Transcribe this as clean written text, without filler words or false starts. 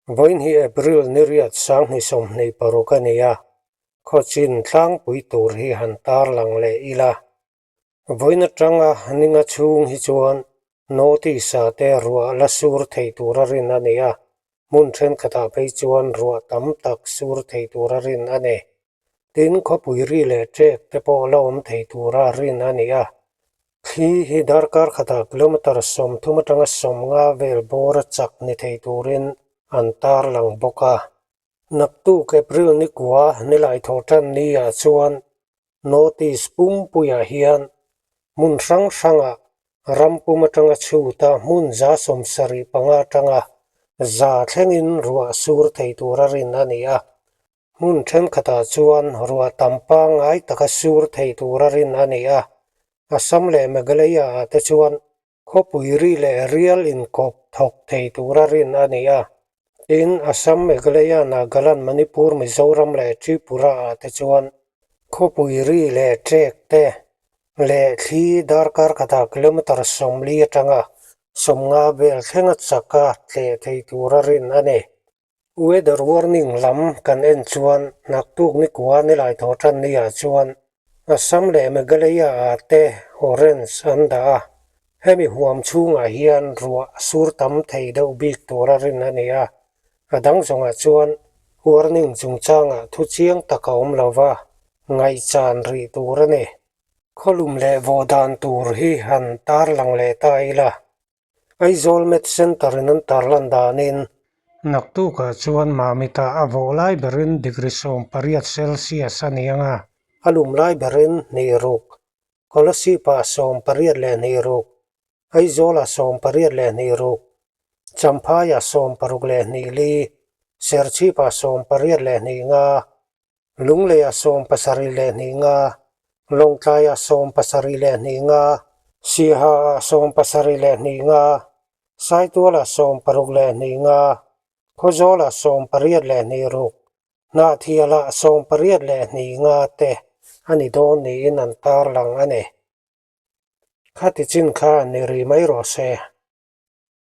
Vawiin hi April ni riat 2026 a ni a, khawchin tlangpui tur hi han tarlang leh ila. Vawiin atanga ninga chhung hi chuan North-East ah te ruah la sur thei tura rin a ni a, hmun thenkhatah phei chuan ruah tam tak sur thei tura rin a ni. Tin, khawpui ri leh ṭek te pawh la awm thei tura rin a ni a. Thli hi darkar khatah kilometre 30 atanga 50 vel bawra chak ni thei turin an tarlang bawk a. Naktuk April nikua nilai thawhṭan ni ah chuan North-East pumpuiah hian hmun hrang hrangah ram pum atanga chhuta hmun 75 atanga 100 thlengin ruah sur thei tura rin a ni a. Hmun thenkhatah chuan ruah tam pangngai taka sur thei tura rin a ni a, Assam leh Meghalaya-ah te chuan khawpui ri leh rial inkawp thawk thei tura rin a ni a. Tin, Assam, Meghalaya, Nagaland, Manipur, Mizoram leh Tripura-ah te chuan khawpui ri leh ṭek te leh thli darkar khatah kilometre 40 atanga 50 vel thlenga chaka tleh thei tura rin a ni. Weather warning lam kan en chuan naktuk nikua nilai thaw tan ni ah chuan Assam leh Meghalaya ah te orange an dah a, hemi huam chhungah hian ruah sur tam thei deuh bik tura rin a ni a, a dang zawngah chuan warning chungchangah thu chiang tak a awm lova ngaihchan rih tur a ni. Khawlum leh vawh dan tur hi han tarlang leh ta ila. Aizawl Med Centre in an tarlan danin naktukah chuan Mamita a vawh lai berin degree 18 Celsius a ni ang a, a lum lai berin 26, Kolasib-ah 86, Aizawlah 86, Champhaiah 64, Serchhipah 85, Lungleiah 72, Lawngtlaiah 72, Siahaah 72, Saitualah 65, Khawzawlah 86, Hnahthialah 85 te a ni dawn niin an tarlang a ni. Khati chin kha ni ri mai rawh se.